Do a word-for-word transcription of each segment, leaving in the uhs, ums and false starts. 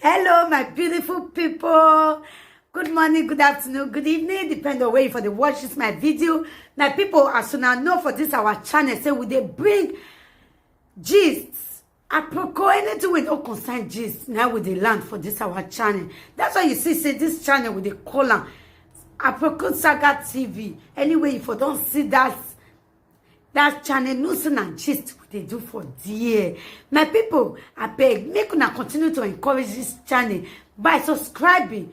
Hello, my beautiful people. Good morning, good afternoon, good evening, depend on where you for the watch this my video. My people, as soon as know for this our channel, say we dey bring gist. Aproko, anything we don't concern gist, now we dey land for this our channel. That's why you see, say this channel we dey call am Aproko Saga T V. Anyway, if you don't see that that channel, no sin and gist we dey do for there. My people, I beg, make una continue to encourage this channel by subscribing.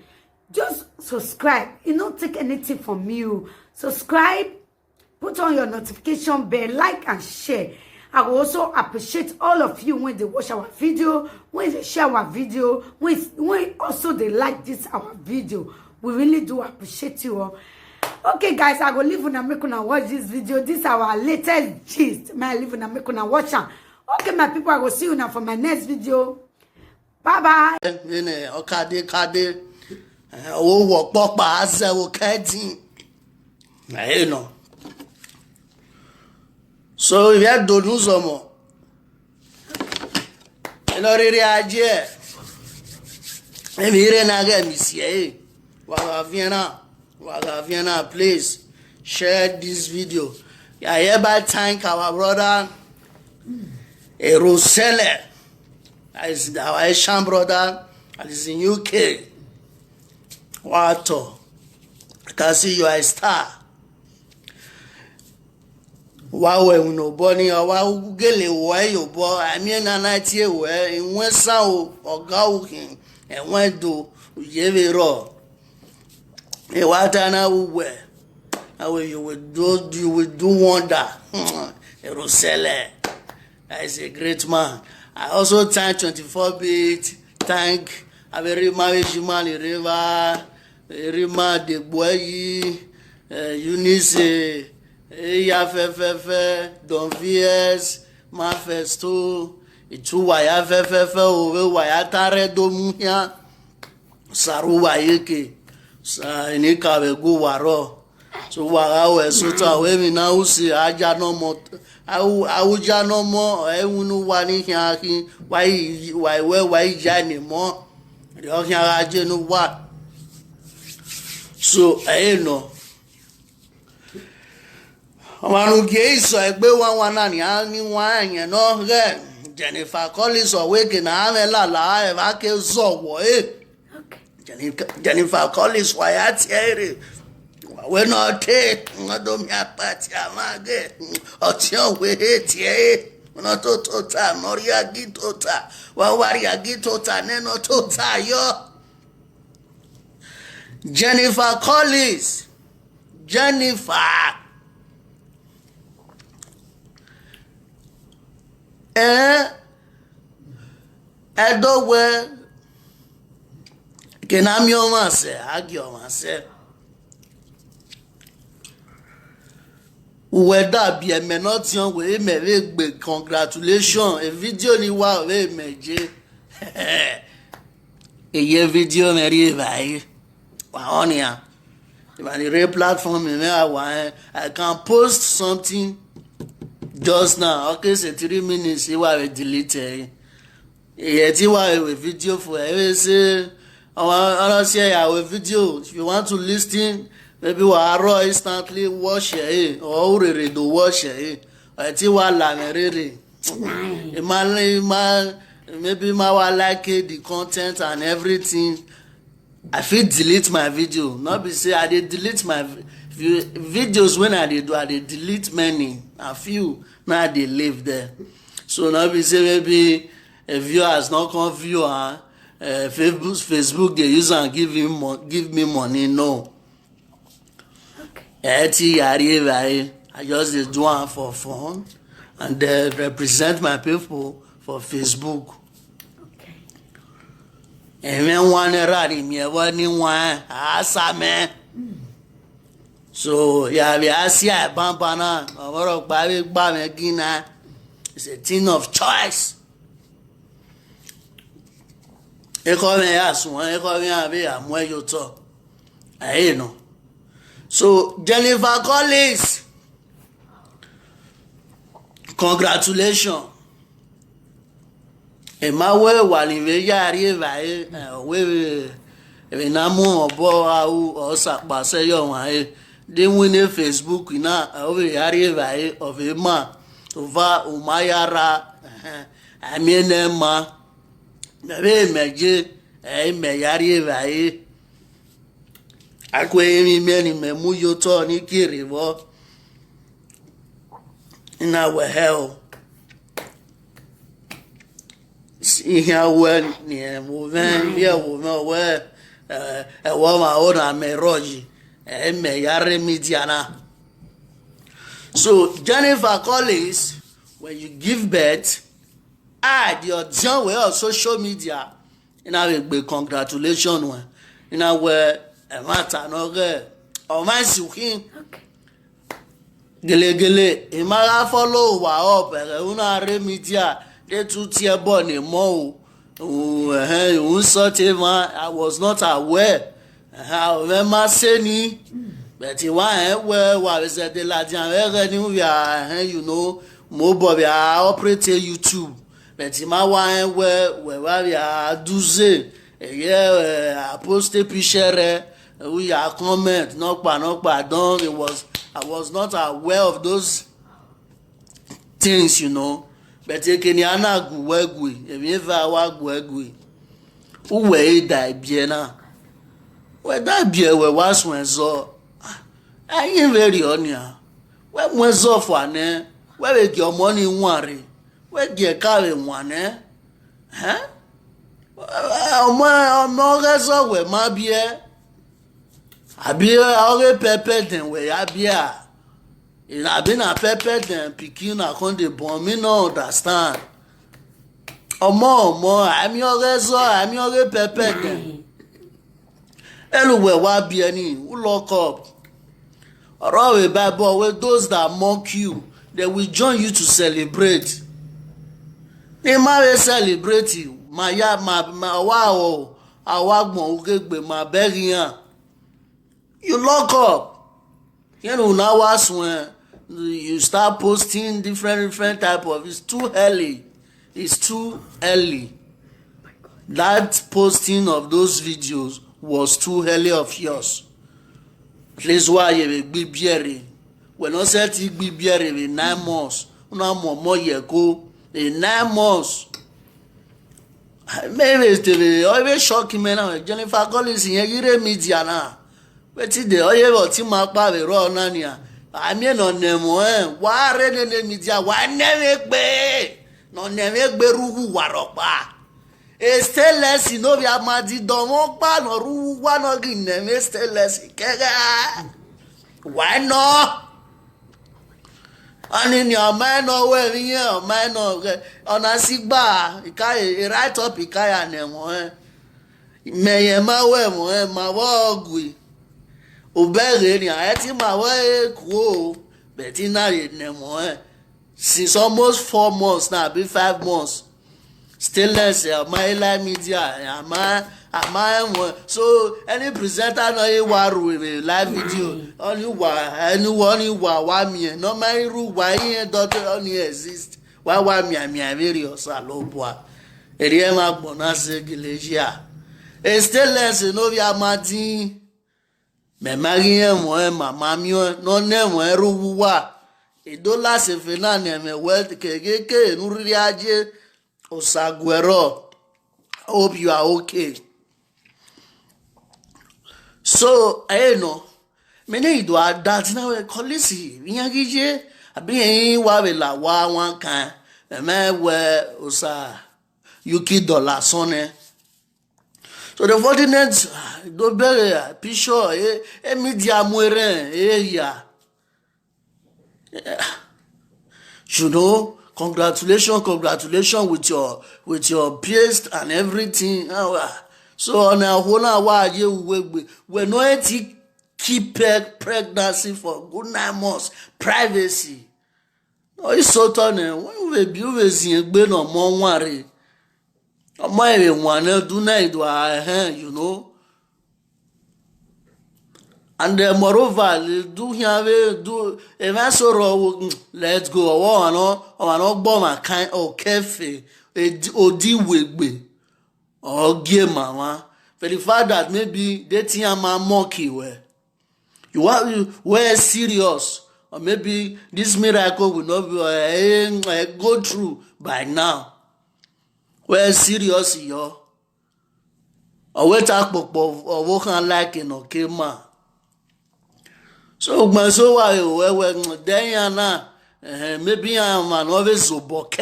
Just subscribe. You don't take anything from you. Subscribe, put on your notification bell, like and share. I will also appreciate all of you when they watch our video, when they share our video, when, when also they like this our video. We really do appreciate you all. Okay, guys, I go leave una make una watch this video. This our latest gist. My leave una make una watch am. Okay, my people, I go see you now for my next video. Bye bye. Ene okade kade. Owo pọpa azewo kedin. Eno. So if you don't know some, you know, really, I, emi ire na get me see. Wagaviena, Wagaviena, please share this video. I hereby thank our brother Erosele. That is our Asian brother that is in U K. Wato, I can see you are a star. Wa we uno boni wa ugele we yo bo ami na na tie we inwe sa o oga ukin enwe do yeve ro. E wa ta na uwe. Awe, you will do, you will do wonder. Erosele. That is a great man. I also thank twenty-four bit. Thank Averima Ejima River, Erima Degboyi, uh, Eunice, Eya Fefefe, Don V S, Mafesto, Itu Waya Fefefe, Owe Waya Tare Domuya, Saru Wayeke, Sa Enika Wegu Waro. So Wara we so ta we mi na usi aja no mo. Awu awu ja no mo e wunu wa ni hiaki wa i wa i we wa i ja ni mo. Ri o hian aje no wa. So e no. Ọmọ arúgbó ìsọ ẹgbẹ́ wa wa náà ni a ní wá ẹ̀yẹn náà rẹ̀. Jennifer Collins ọ̀wé kìnnà àmì làlá ẹ̀ bá ké zọ̀wọ́ ẹ̀. Jennifer Collins wà yá tiẹ̀ rè. Wàwé náà tẹ̀ wọ́n tó mi apá tí a máa gé. Ọtí ọ̀wé tiẹ̀ ẹ̀. Wọ́n tó tó ta mọ́rí agí tó ta. Wọ́n wá rí agí tó ta nínú tó ta yọ. Jennifer Collins. Jennifer. Eh? Edowe. Kenami omase, agi omase. Uwe da bi eme no tion we eme we gbe congratulations. A video ni wa we eme je. Eye video me ri evaye. Wa on ya. If I dey real platform me me I wa eh, I can post something just now. Okay, say three minutes e wa we delete eh. Eye ti wa we video for eh we say I want to share our video. If you want to listen, maybe wa ro instantly watch eh or already do watch eh. Eye ti wa la me rere. Ima ima maybe ma wa like eh, the content and everything. I fit delete my video. Not be say I dey delete my vi- vi- videos when I dey do. I dey delete many. A few now I dey leave there. So not be say maybe a viewer has not come view her. Uh, Facebook Facebook dey use am give him mo- give me money. No. Eti yari evaye. I just dey do am for fun and uh, represent my people for Facebook. Eme one rari mi ewa ni one asa me. So ya bi asi a bambana. Ọmọrọ gba bi gba me gina. It's a thing of choice. Eko me ya sun, eko me abi amu eyo to. Aye no. So Jennifer Collins, congratulations. Ema we wali ve yari evae, eh, we ve, eve na mu obo au o sakpa se yo wan e. De win e Facebook na, eh, o ve yari evae, o ve ma, o va, o ma yara, eh, ami ene ma. Me ve me je, eh, me yari evae. Akwe mi me ni me mu yo to ni kiri vo. Ina we hell. Ihe we ni e wo ve, ye wo ve we, eh, e wo ma o na me roji, eh, me yare media na. So Jennifer Collins, when you give birth, ah, the audience we on social media, ina we gbe congratulation we, ina we e ma ta no ge, o ma si hin. Gelegele, e ma ga follow wa up, eh, una re media, de tu tie bo ni mo o. Oh, eh, un so te ma, I was not aware. Eh, I remember say ni, but e wa, eh, we, wa we se de la di an, eh, ni we are, eh, you know, mo bo we are operate YouTube. But e ma wa, eh, we, we wa we are do ze. Eh, yeah, eh, I post a picture, eh, we are comment, no pa, no pa, don, it was, I was not aware of those things, you know. But ekeni ana gu we gu, e mi eva wa gu we gu. U we e da bie na. We da bie we wa sun ezo. Ayin very onia. We mu ezo fo ane. We we gi omo ni wan re. We gi e ka we wan e. Eh? Omo, omo ge zo we ma bie. Abi o ge pepe den we ya bie a. Abi na pepe den pikin na come dey born, me no understand. Omo, omo, ami o ge zo, ami o ge pepe den. Elu we wa bie ni, u lock up. Oro we Bible, we those that mock you, they will join you to celebrate. Ni ma we celebrate, ma ya, ma, ma wa o, awa gbon u ge gbe ma berian. You lock up. You know, now was when you start posting different, different type of, it's too early. It's too early. That posting of those videos was too early of yours. Please, why you be biere? We no set it be biere in nine months. Una mo mo ye ko in nine months. Maybe it's the, always shock me now. Jennifer Collins in your media now. Wetin dey oye bo ti ma pa we ro na ni a. Ami no ne mo, eh. Wa re ne ne media, wa ne me gbe. No ne me gbe rugu wa ro pa. E stainless no bi amadi do mo pa no rugu wa no gi ne me stainless kega. Why no? Ani ni ọmọ ẹ náà wẹ̀ mí yẹn, ọmọ ẹ náà rẹ̀. Ọ̀nà sí gbà, ìkáyè, right up ìkáyà nẹ̀ wọ́n ẹ̀. Mẹ̀yẹ̀ má wẹ̀ wọ́n ẹ̀, má wọ́ ọ̀gùn. Òbẹ̀rẹ̀ ni ààrẹ tí màá wọ́ èkó o, bẹ̀tí náà yè nẹ̀ wọ́n ẹ̀. Since almost four months now, be five months. Stainless, eh, my live media, eh, am I, am I one? So any presenter no e wa ru a live video. Only wa, anyone, only wa, wa mi, eh, no my ru wa, eh, don't only exist. Wa, wa mi, mi, mi, very osa lo bua. Eri e ma gbona se gelesia. E stainless, eh, no bi amadi. Me magi e mo e mama mi o, no ne mo e ru wa. E do la se fe na ne me we ke ke ke nu ri aje. Osaguero. I hope you are okay. So, I know. Me ne ido adat na we kolisi. Nyagije. Abi yin wa we la wa wan kan. Me me we osa. Yuki dollar son eh. So the fortunate, ah, do bere, ah, picture, eh, eh, media mwere, eh, ya. Yeah. You know, congratulations, congratulations with your, with your paste and everything. Ah, wa. So on a whole, ah, wa, ye, we, we, we no eti keep preg-, pregnancy for good nine months. Privacy. No, it's so turn, eh, when we be, we see a gbe no more worry. Omo e wan do na do a, eh, you know. And then moreover, they do here, we do, if I so raw, mm, let's go. Oh, I know, oh, I know, but my kind, oh, cafe. Odiwegbe or Gie Mama. For the fact that maybe they think I'm a monkey, well, you are, you were serious, or maybe this miracle will not be, uh, uh, go through by now. We're serious, yo. Or wait up, or work like an okay man. So, my so why, well, well, then, yeah, nah, eh, maybe I'm an always so book.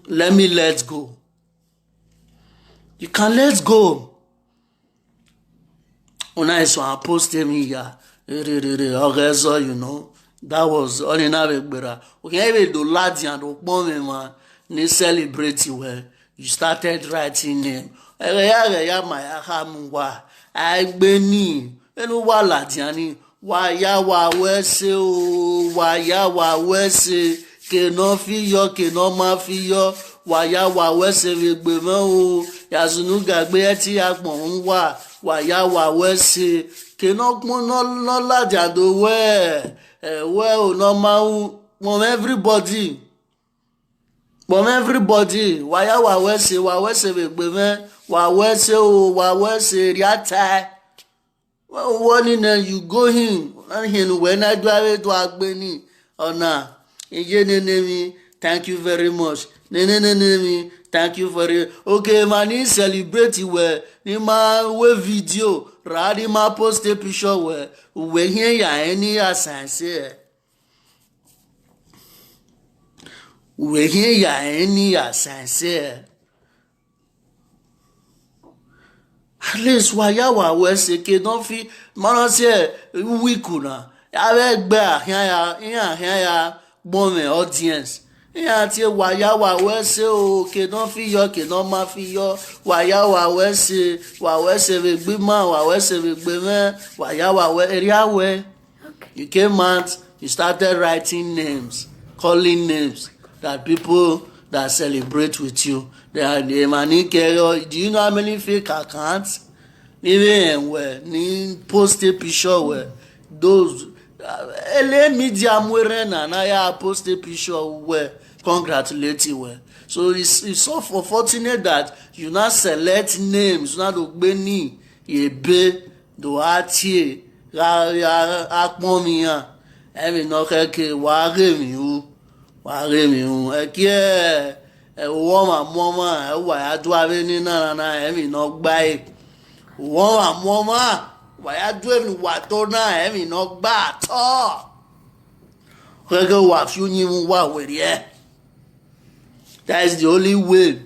Let me let go. You can let go. When I saw a post him here, okay, so you know, that was only now. We can even do lads and okpome man, ni celebrate you well. You started writing name. Ereya, ereya, my ahamuwa. Agbeni. Enu wa ladiani. Waya wa wese o. Waya wa wese. Keno fi yo, keno ma fi yo. Waya wa wese vegbe me o. Yazunu gagbe eti agbon wa. Waya wa wese. Keno kpon no, no ladiando we. Eh, we o, no ma u. From everybody. From everybody, waya wa wese, wa wese vegbe me, wa wese o, wa wese riata. When you go in, and him when I do, I do agbeni. Ona, iye nene mi, thank you very much. Nene nene mi, thank you for it. Okay, man, ni celebrate we, ni ma we video, ra ni ma post a picture we, we here ya any as I say. We here ya any as I say. At least waya wa wese ke don fi mara se weak una. Ave gbe ahian ya, iyan ahian ya gbon me audience. Iyan ti waya wa wese o, ke don fi yo, ke don ma fi yo. Waya wa wese, wa wese vegbe ma, wa wese vegbe me. Waya wa we area we. You came out, you started writing names, calling names that people that celebrate with you. They are, they mani kero. Do you know how many fake accounts? Even when ni post a picture where those, uh, ele media mwere na, na ya post a picture where congratulate you well. So it's, it's so unfortunate that you now select names, you now do gbeni, ye be, do atie, ra, ra, akpon mi ya. Emi no keke, wa re mi u, wa re mi u. E ki e, e wo ma mo ma, e wa ya do ave ni na na na, emi no gba e. Wo ma mo ma, wa ya do emi wa to na, emi no gba at all. Keke wa fi u nyi mu wa we rie. That is the only way.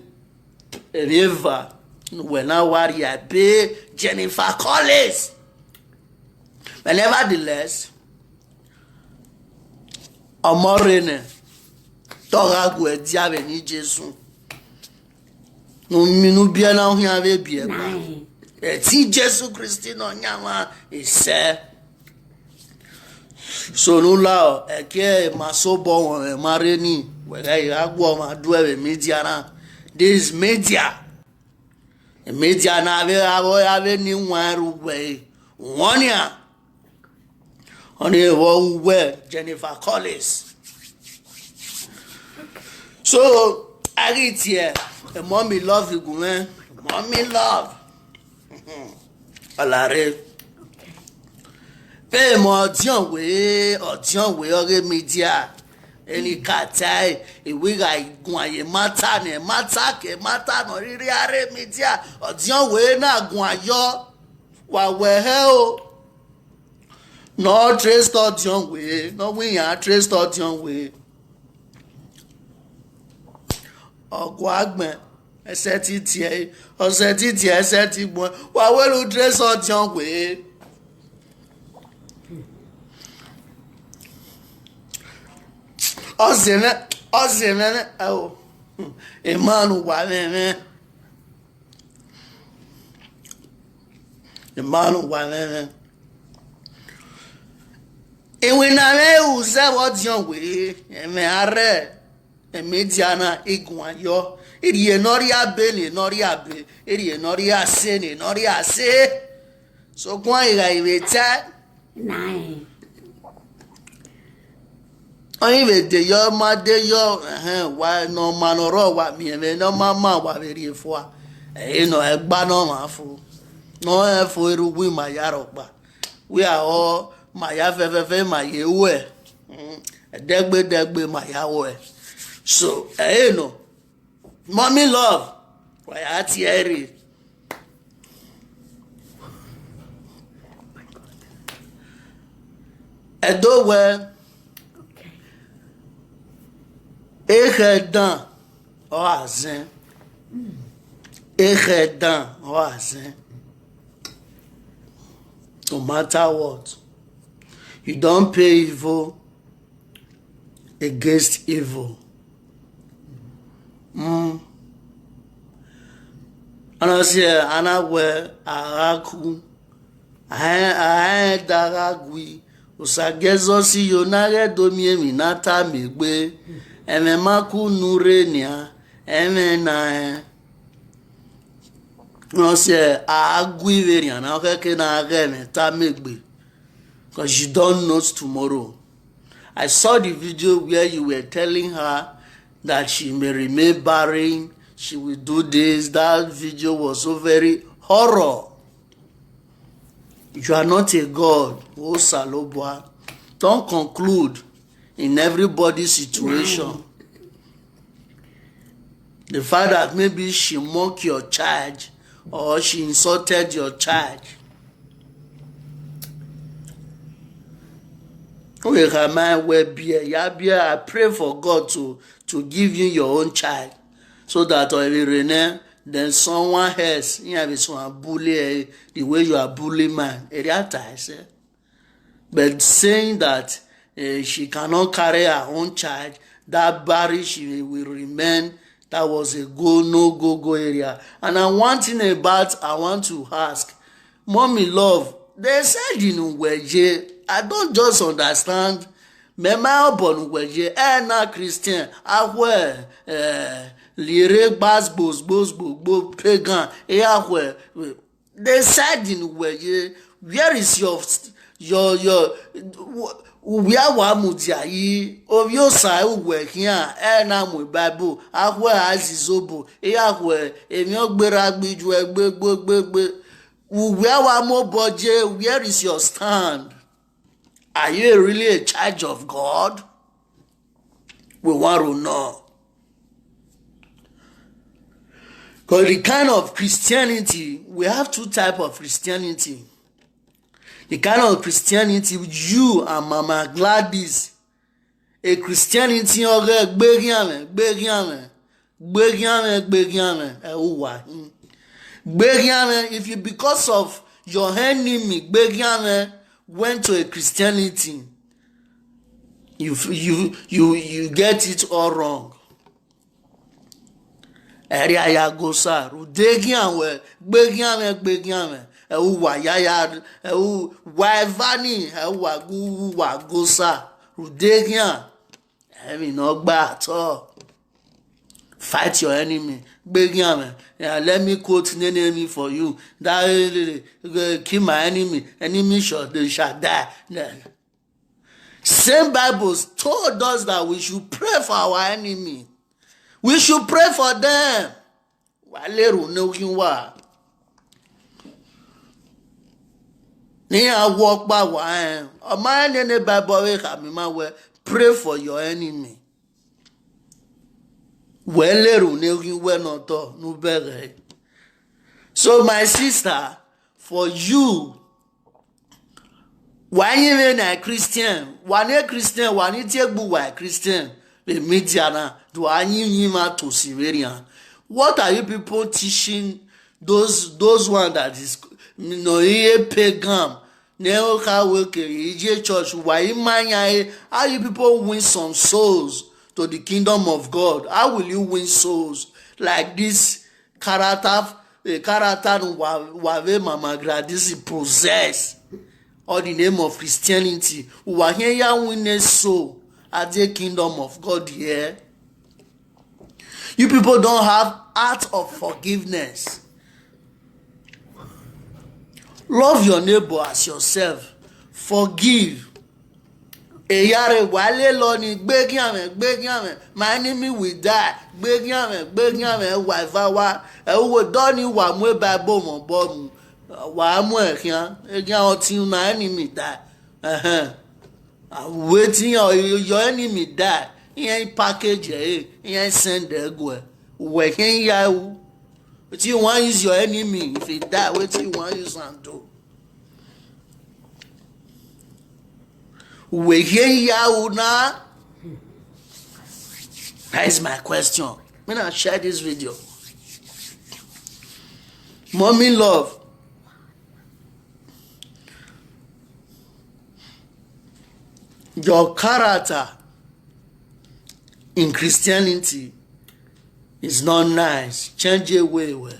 Emi eva, we na worry, I pay Jennifer Collins. But nevertheless, omorene, toga gu e dia be ni Jesu. No minu bia na ohia be bia. Nine. E ti Jesu Christi no nyama ise. So no la, e ke ma so bo won, e ma re ni. We ga ya gwo ma do e media na. This media. E media na ave, ave, ave ni wan ru we. Won ya. Oni e wo we Jennifer Collins. So, I read here. E mommy love you, man. Mommy love. Alare. Pe mo odion we, odion we oge media. Eni katai, e we ga igun aye mata ne, mata ke, mata no riri are media. Odion we na gun ayo. Wa we he o. No trace odion we, no we ya trace odion we. Ogo agben, ese ti tie, ose ti tie, ese ti gbon. Wa we lu trace odion we. Ose me, ose me, me, oh. Emmanuel wa me, me. Emmanuel wa me, me. Ewe na me u se odion we, eme are. E media na igun ayo. Iri e no ri abe ni, no ri abe. Iri e no ri ase ni, no ri ase. So kwa iga iwe te. Nine. Onye ibe de yo ma de yo, eh, wa no ma no ro wa mi me no ma ma wa be ri fo a. Eh, no e gba no ma fo. No e fo eru wi ma ya ro pa. We are all ma ya fe fe fe ma ye we. Mm. Degbe degbe ma ya we. So, eh, no. Mommy love. Wa ya ti e ri. Edo we. Ehe dan o azen. Ehe dan o azen. No matter what, you don pay evil against evil. Mm. Ana se ana we araku. Ae ae dara gui. Usa gezo si yo na ge do mi emi na ta mi gbe. Eme maku nure nia. Eme na e. No se a gui ve ria na ke ke na ge me ta mi gbe. 'Cause you don't know tomorrow. I saw the video where you were telling her that she may remain barren, she will do this. That video was so very horror. You are not a God. Osalobua. Don't conclude in everybody's situation. The fact that maybe she mocked your child or she insulted your child. Okay, can my way be? Yeah, be. I pray for God to to give you your own child, so that when you renew, then someone else, you have someone bully, eh, the way you are bullying man. Area ties, eh? But saying that, eh, she cannot carry her own child, that barren she will remain, that was a go, no go, go area. And I, one thing about I want to ask, Mommy love, they said in Uweje, I don't just understand. Mema obon Uweje, eh, na Christian, ahwe, eh, lire gbas gbos gbos gbos gbos pagan, eh, ahwe, eh, they said in Uweje, where is your, your, your, where wa mudia yi? Ovio sa Uwe here, eh, na mu Bible, ahwe azizobo, eh, ahwe, emi ogbera gbiju egbe gbe gbe gbe. Where wa mo boje, where is your stand? Are you really a child of God? We want to know. 'Cause the kind of Christianity, we have two type of Christianity. The kind of Christianity you and Mama Gladys, a Christianity oge gberiame, gberiame, gberiame, gberiame, eh, uwa. Gberiame, if you, because of your enemy, gberiame, went to a Christianity, you, you, you, you get it all wrong. Eri aya gosa, rudegian we, gbegian we, gbegian we. E u wa yaya, e u wa evani, e u wa gu, wa gosa, rudegian. Emi no gba at all. Fight your enemy. Gbegian we. Yeah, let me quote enemy for you. That, eh, eh, eh, kill my enemy. Enemy shall, they shall die. Yeah. Same Bible told us that we should pray for our enemy. We should pray for them. Wa leru ne ukin wa. Ni a walk by wa, eh. O ma ne ne Bible we ka mi ma we, pray for your enemy. We leru ne ukin we no to, nu bere. So my sister, for you, wa nyi me na Christian, wa ne Christian, wa ni tie gbu wa Christian, be media na, do anyi nyi ma to Siberian. What are you people teaching those, those one that is, you know, a pagan? Ne o ka we ke ije church, wa imanya e, how you people win some souls to the kingdom of God? How will you win souls like this character, a character wa, wa ve Mama Gladys possess? All the name of Christianity. Wa here ya win a soul at the kingdom of God here. You people don't have heart of forgiveness. Love your neighbor as yourself. Forgive. Eyare wale loni, gbegi ame, gbegi ame, my enemy will die. Gbegi ame, gbegi ame, wa va wa. E uwe doni wa mwe ba bo mo bo mu. Wa mwe kian, e kian oti my enemy die. Uh-huh. Wetin your, your enemy die? Ihe package e, ihe send egwe. We can ya u. Wetin you wan use your enemy if he die? Wetin you wan use am do? We hear ya una. That is my question. When I share this video, mommy love, your character in Christianity is not nice. Change your way well.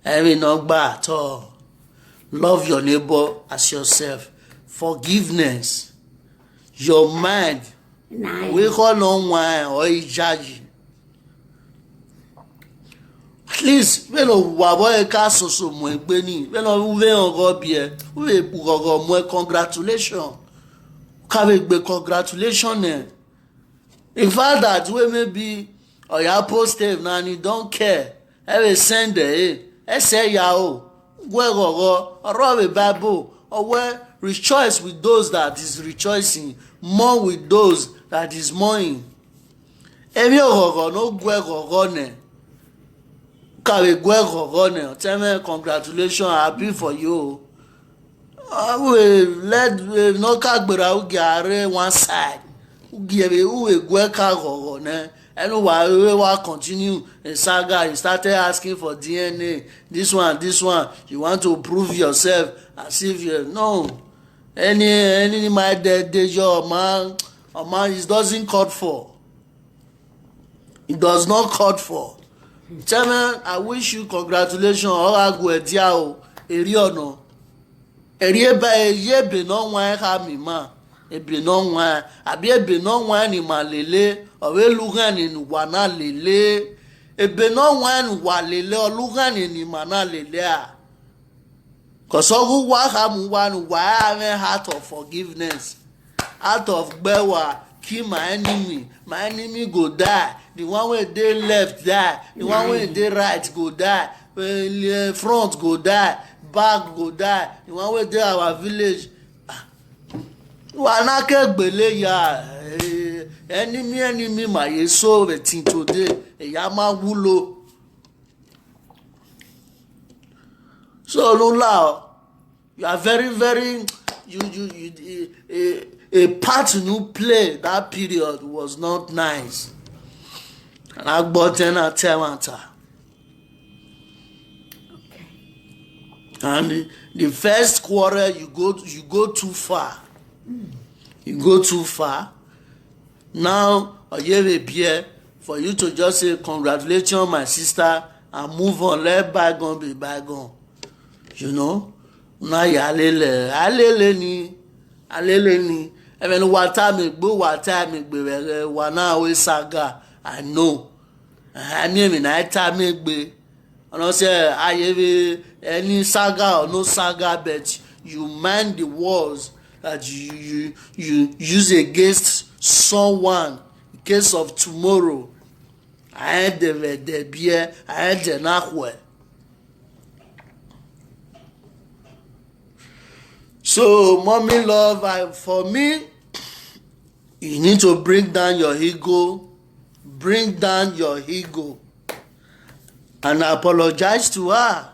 I mean, not bad at all. Love your neighbor as yourself. Forgiveness. Your mind. Nice. We call on wine or ijaji. At least when no wabo e ka soso mo egbe ni, when no uve ogo bie, uve pu gogo mo e congratulation. Ka we gbe congratulation ne. In fact, that way maybe oya post e na ni don't care. E we send e, e say ya o. Gwe gogo, oro we Bible. Owe rejoice with those that is rejoicing, mourn with those that is mourning. Emi ogogo no gwe gogo ne. Ka we gwe gogo ne. Tell me congratulations, happy for you. Uh, we let we no ka gbera ugi are one side. Ugi ebe uwe gwe ka gogo ne. Enu wa we wa continue a saga. You started asking for D N A. This one, this one. You want to prove yourself as if you no. Any any my dead day your man, a man, it doesn't called for. It does not called for. Chairman, I wish you congratulations. All I go there o. Eri ono. Eri eba eye ebe no nwa ha mi ma. Ebe no nwa. Abi ebe no nwa ni ma lele. Owe lugan ni wa na lele. Ebe no nwa ni wa lele. Olugan ni ma na lele a. Cause ogu wa ha mu wa nu wa have heart of forgiveness. Heart of gbewa. Kill my enemy. My enemy go die. The one wey dey left die. The one wey dey right go die. Eh, front go die. Back go die. The one wey dey our village. Ah. Wa na ke gbele ya. Eh, enemy, enemy, my so the thing today. Eya ma wulo. So Lula, you are very, very, you, you, you, a, a part you play that period was not nice. And I bought ten and ten matter. And the, the first quarrel, you go, you go too far. You go too far. Now, Oyebe Beer, for you to just say, "Congratulations, my sister," and move on, let bygone be bygone. You know? Na ya lele, alele ni, alele ni. I mean, what time it go, what time it go, wa na we saga. I know. I mean, I time it go. I don't say I have any saga or no saga, but you mind the words that you, you, you use against someone in case of tomorrow. I ain't the, the beer, I ain't the nakwe. So, mommy love, I, for me, you need to bring down your ego, bring down your ego, and apologize to her.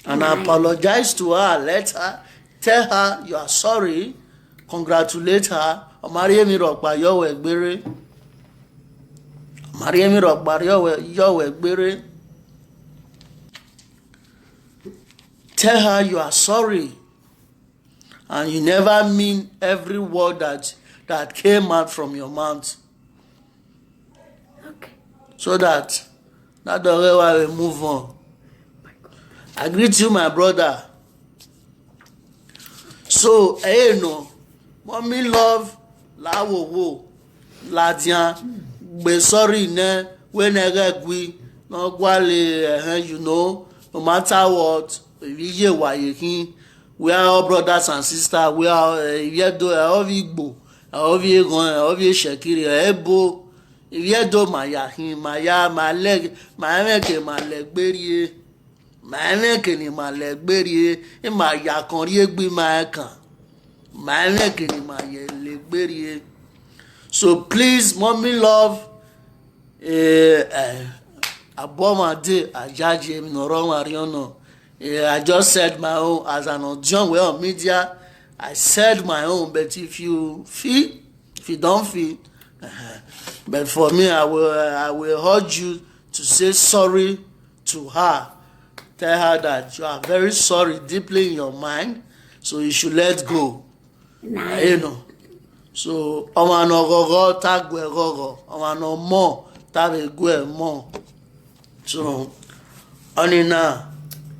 And apologize to her. Let her, tell her you are sorry. Congratulate her. Omariemi rokpa yowe gbere. Omariemi rokpa yowe yowe gbere. Tell her you are sorry. And you never mean every word that, that came out from your mouth. Okay. So that that the way why we move on. I greet you, my brother. So, eh, no, mommy love, la wo wo, la dian, be sorry ne, we ne gui, no gwale, eh, you know, no matter what, we ye wa ye kin, We are all brothers and sisters. We are uh, Iviedo, uh, Ovi Igbo, uh, Ovi Egon, uh, Ovi Shekiri, uh, Ebo, Iviedo, my Yahin, my Ya, my leg, my Emeke, my leg, Berie, my Emeke, my leg, Berie, in my Yakon, Yegbi, my Ekan, my Emeke, my leg, Berie. So please, mommy love, eh, eh, Abomade, Ajaji, Emi, Noro, Mariono. Eh, I just said my own as an audience, well, media. I said my own, but if you feel, if you don't feel, uh-huh. But for me, I will, I will urge you to say sorry to her. Tell her that you are very sorry deeply in your mind, so you should let go. You know. So ọma na ọgọgọ tagwe ọgọgọ, ọma na ọmọ tabe gwe ọmọ. So ọnị na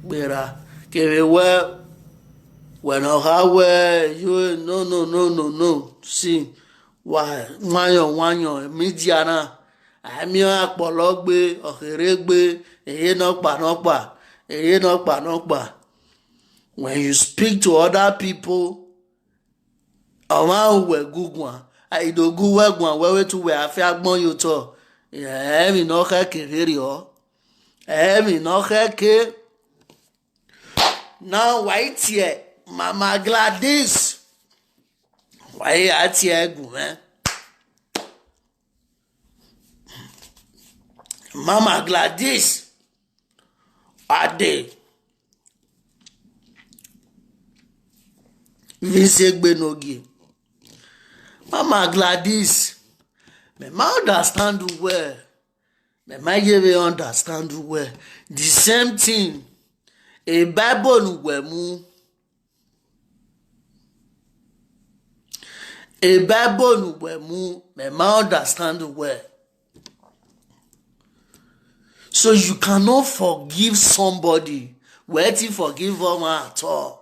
gbera kere we we na ha we you no no no no no. See, why, nwayọ nwayọ, media na, amị akpọlọ gbe, ọhere gbe, eye nọkpa nọkpa, eye nọkpa nọkpa. When you speak to other people, ọma uwe gugwa, idogu we gwa we wetu we afia gbon yo to. Emi no he ke very o. Emi no he ke. Now why tie Mama Gladys? Why atie gu me? Mama Gladys. Ade. Vinsegbe nogi. Mama Gladys. Me ma understand you well. Me ma yebe understand you well. The same thing. A Bible nu we mu. A Bible nu we mu. Me ma understand you well. So you cannot forgive somebody. Where to forgive them at all?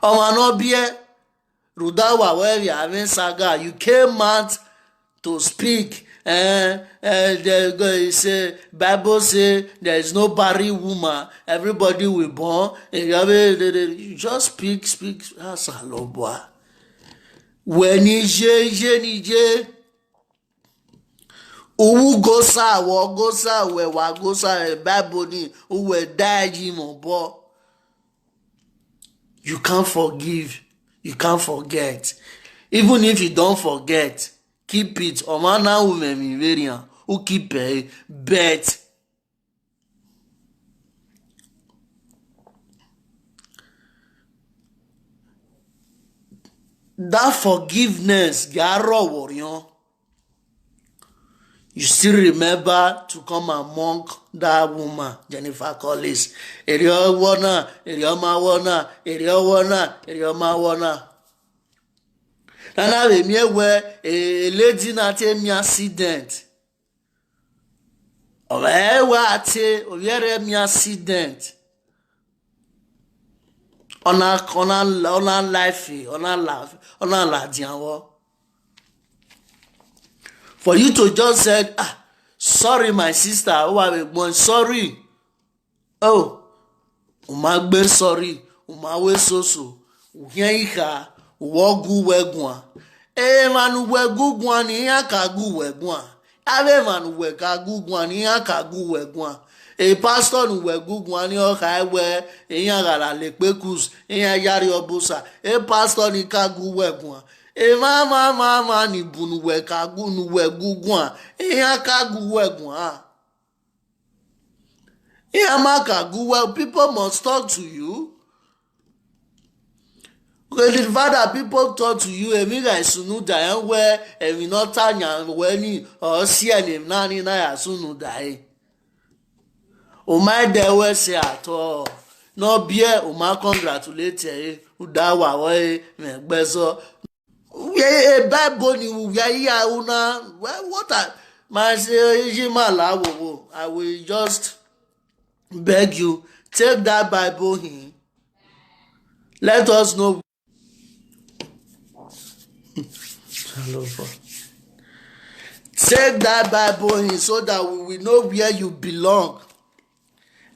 Ọma no bie. Rudawa where you having saga. You came out to speak. Eh, eh, the, the, say, Bible say there is no barren woman. Everybody will born. And you have a- the- the- you just speak, speak. That's a low boy. When you je, je, ni je. Uwu gosa, wo gosa, we wa gosa, eh, Bible ni, uwe daji mo bo. You can't forgive. You can't forget. Even if you don't forget, keep it. Omana umemi verian, u keep it. But that forgiveness, garo worion. You still remember to come among that woman, Jennifer Collins. Eri ọwọ náà, eri ọmọ ọwọ náà, eri ọwọ náà, eri ọmọ ọwọ náà. Nana we mi ewe a lady na te mi accident. Owe ewe ate oviere mi accident. Ona ona ona life, ona life, ona la dianwo. For you to just said, ah, sorry, my sister. Oh, I born sorry. Oh, umagbe sorry, umawe soso, uhian iha, uwogu wegwa. E manu wegu gwa ni ya ka gu wegwa. Ave manu we ka gu gwa ni ya ka gu wegwa. E pastor nu wegu gwa ni o ka we, e ya gara le pekus, e ya yari obusa. E pastor ni ka gu wegwa. E ma ma ma ma ni bunu we ka gu nu wegu gwa. E ya ka gu wegwa. Ihe amaka gu well, people must talk to you. Okay, the fact that people talk to you, emi ga sunu da yan we, emi no ta yan we ni, or si eni na ni na ya sunu da e. O ma de we se at all. No bie, o ma congratulate e. U da wa we, me gbezo. We a Bible ni we are here una. Well, what I my say, Ejimala, wo, wo. I will just beg you, take that Bible in. Let us know. Hello, bro. Take that Bible in so that we will know where you belong.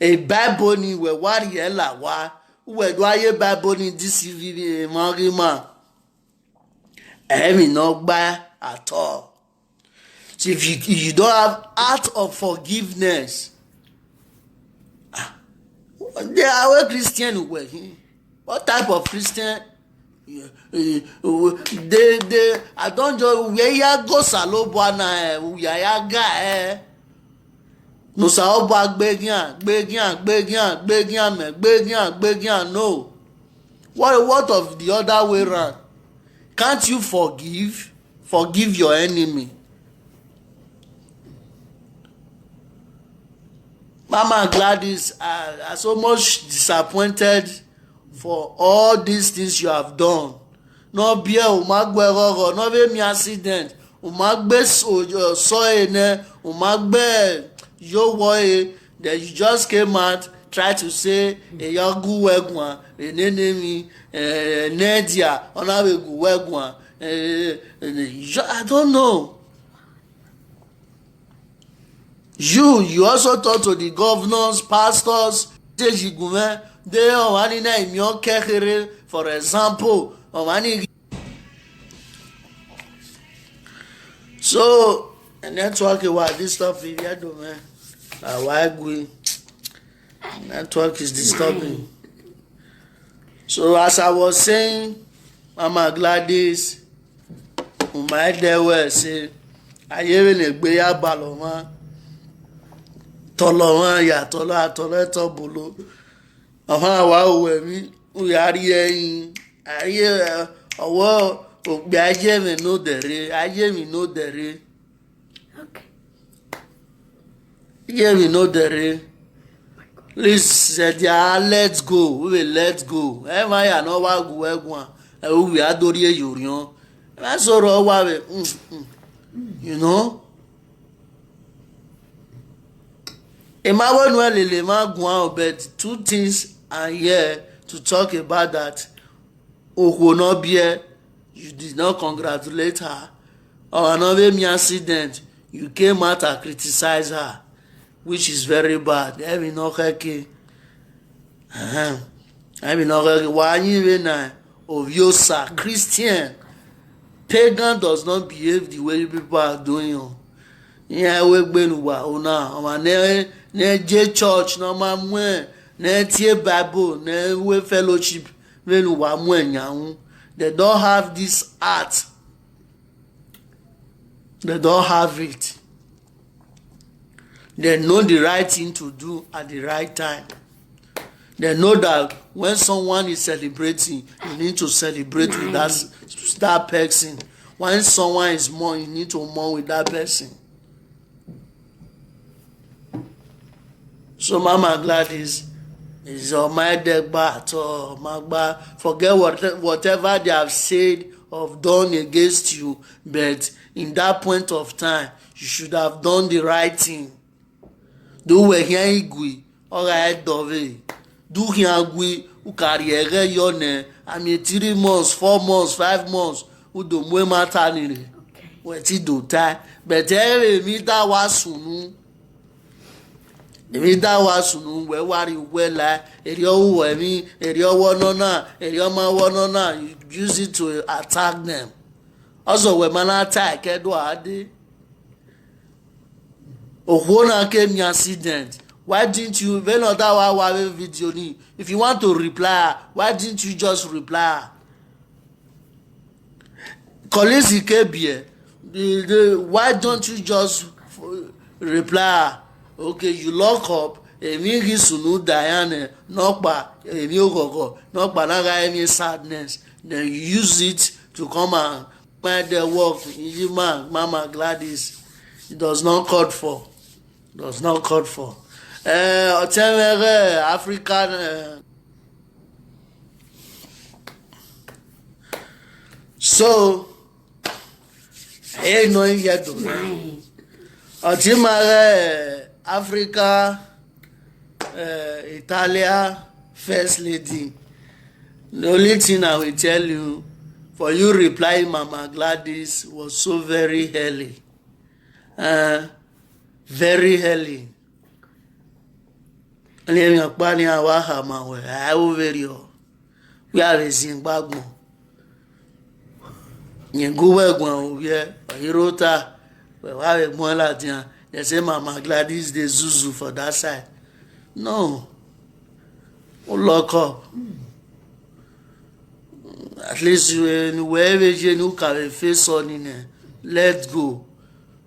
A Bible ni we wari ela wa. Uwe do aye Bible in this evening, Marima. Emi no buy at all. So if you, you don't have heart of forgiveness, ah, they are a Christian. What type of Christian? Eh, eh, they, they, I don't know where you go, Salobuana, eh, where you go, eh. No sa oba gbegian, gbegian, gbegian, gbegian, me, gbegian, gbegian, no. What, what of the other way round? Can't you forgive? Forgive your enemy. Mama Gladys, I, I so much disappointed for all these things you have done. No beer, umagwe roro, no be me accident. Umagbe so, uh, so ene, umagbe yo wo e. Then you just came out, try to say, "Eyagu wegwa, enenemi, eh, nedia, onawe gu wegwa." Eh, eh, eh, I don't know. You, you also talk to the governors, pastors, Tejigume, they are one in a million kekere, for example, or one in. So, the network is what this stuff is here, do, man. Uh, why we? Network is disturbing. So, as I was saying, Mama Gladys, Umaide well say, "Ayere na egbe ya baloma, toloma ya tola, tola tobolo." Aha, wa uwe mi, uyari eyin. Aye, eh, owo, ogbe aye mi no dere, aye mi no dere. Okay. Aye mi no dere. Please, said, yeah, let's go. We will let go. Emma ya no wa gu egwa. Eh, we adori eyorion. That's all wa we. Mm, mm. You know? Emma won't well, Lele, ma guan, but two things are here to talk about that. Okwo no beer, you did not congratulate her. Or another me accident, you came out and criticize her, which is very bad. Emi no keke. Uh-huh. Emi no keke. Why you even na Oviosa Christian? Pagan does not behave the way you people are doing. Oh. Yeah, we been wa ona. Oma ne ne je church no ma mwe, ne tie Bible, ne we fellowship. When wa mwe nyawu. They don't have this art. They don't have it. They know the right thing to do at the right time. They know that when someone is celebrating, you need to celebrate with that, that person. When someone is mourn, you need to mourn with that person. So Mama Gladys is on my deck bar at all. Magba, forget what, whatever they have said or done against you, but in that point of time, you should have done the right thing. Do we hear igwe, or I dove. Do here we, u carry a yone. I mean, three months, four months, five months, u do mwe matter nile. Okay. We ti do tie. But every me that was sunu. Emi that was sunu, we worry, we lie. Eri owo emi, eri owo no na, eri oma wo no na. You use it to attack them. Also, we man attack, Edo Ade. Okwo na ke mi accident. Why didn't you, when other wa wa video ni? If you want to reply, why didn't you just reply? Colleagues Ikebie, the, the, why don't you just, uh, reply? Okay, you lock up, emi gi sunu Diane, nokpa, emi ogogo, nokpa na ga emi sadness. Then you use it to come and find the work. Ijima, Mama Gladys, it does not called for. Does not called for. Eh, Otemere, African, eh. So, eh, no, yet. Otemere, Africa, eh, Italia, First Lady. The only thing I will tell you, for you reply Mama Gladys was so very early. Uh, very early. Ni mi akpa ni awa ha ma we. I over you. We are raising back more. Nyengu we gwan we. Hirota. We wa we gwan la dia. They say Mama Gladys dey zuzu for that side. No. We lock up. At least you, eh, wherever you know, can face on in, eh, let go.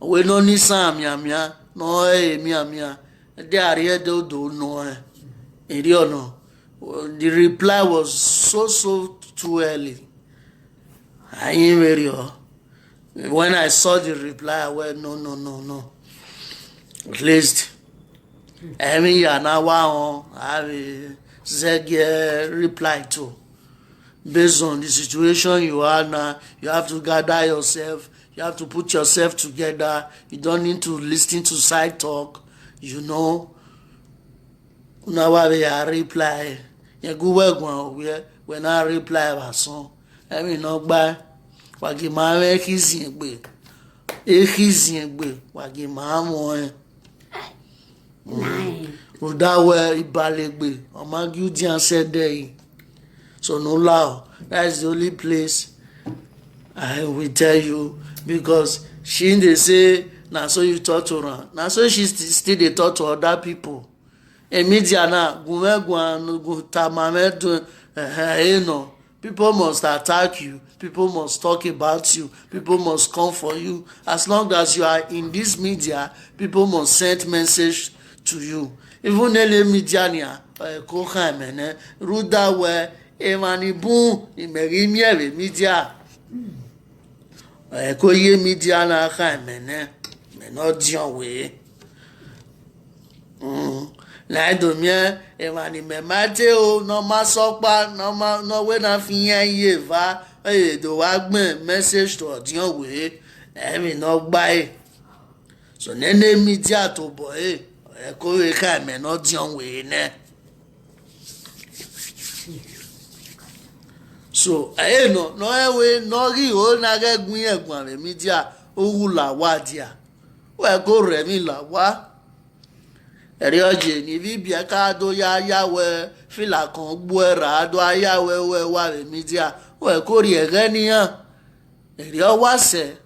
We no need some mia mia. No, eh, mia mia. They are here, they don't know, eh. Eh, you know. The reply was so, so too early. I ain't ready, oh. When I saw the reply, I went, "No, no, no, no." At least, I mean, you are now one, I have a Zege reply to. Based on the situation you are now, you have to gather yourself, you have to put yourself together. You don't need to listen to side talk, you know. Una wa be a reply. Ye gu we gwan we, we na reply wa son. Emi no gba. Wa gi ma we hizin gbe. E hizin gbe. Wa gi ma mo e. Nine. Uda we ibale gbe. O ma gi u di an se de yi. So no lao. That is the only place I will tell you, because she dey say na so you talk to am. Na so she st-, still dey talk to other people. E media na, gunwe gwan, gun tamame dun, eh, eh, eh, no. People must attack you. People must talk about you. People must come for you. As long as you are in this media, people must send message to you. Even ele media ni a, eh, ko khan mene. Ruda we, e mani bun, i meri mi e media. Eh, ko ye media na khan mene. Me no dion we. Mm. Na do mi e, e mani me mate o, no ma sopa, no ma, no we na fi yen ye va. Eh, do wa gbe message to dion we. Emi no gba e. So nene media to bo e. E ko we khan me no dion we ne. So, eh, no, no, eh, we, no, ri, o, na, ge, gun, ye, gun, ave, media, o, wu, la, wa, dia. We, go, re, mi, la, wa. Eri, oje, ni, vi, bia, ka, do, ya, ya, we, fila, kan, gbu, e, ra, do, a, ya, we, we, wa, ve, media. We, ko, ri, e, ge, ni, ya. Eri, o, wa, se.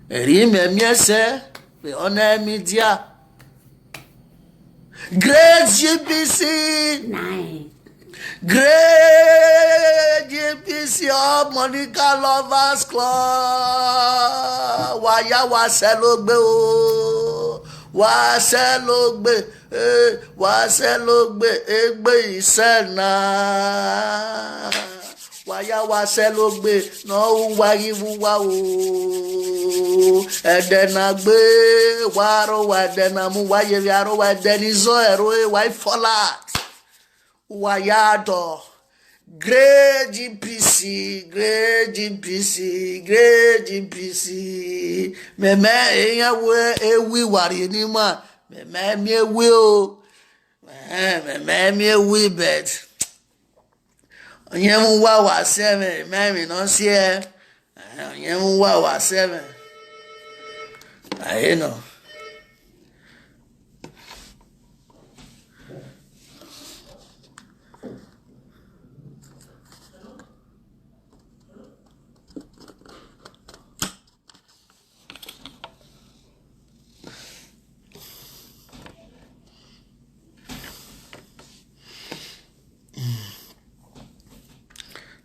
Eri, me, mi, e, se. We, on, e, media. Great G P C. Nine. Great G P C of Monica Lovers Club. Waya wa se lo gbe o. Wa se lo gbe. Eh, wa se lo gbe. Egbe ise na. Waya wa se lo gbe, no u wa yi wu wa o. Ede na gbe, wa ro wa ede na mu, wa ye ya ro wa ede ni zo ero e wa fola. Wa ya do. Great G P C, great G P C, great G P C. Me me e ya we e wi wa ri ni ma. Me me mi e wi o. Eh, me me mi e wi bet. Onye mu wa wa seven, me mi no see e. Eh, onye mu wa wa seven. I know.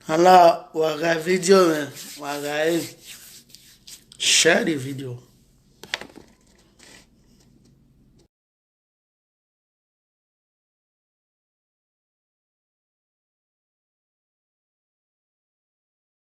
Hala, waga video, man. Waga, eh. Share the video.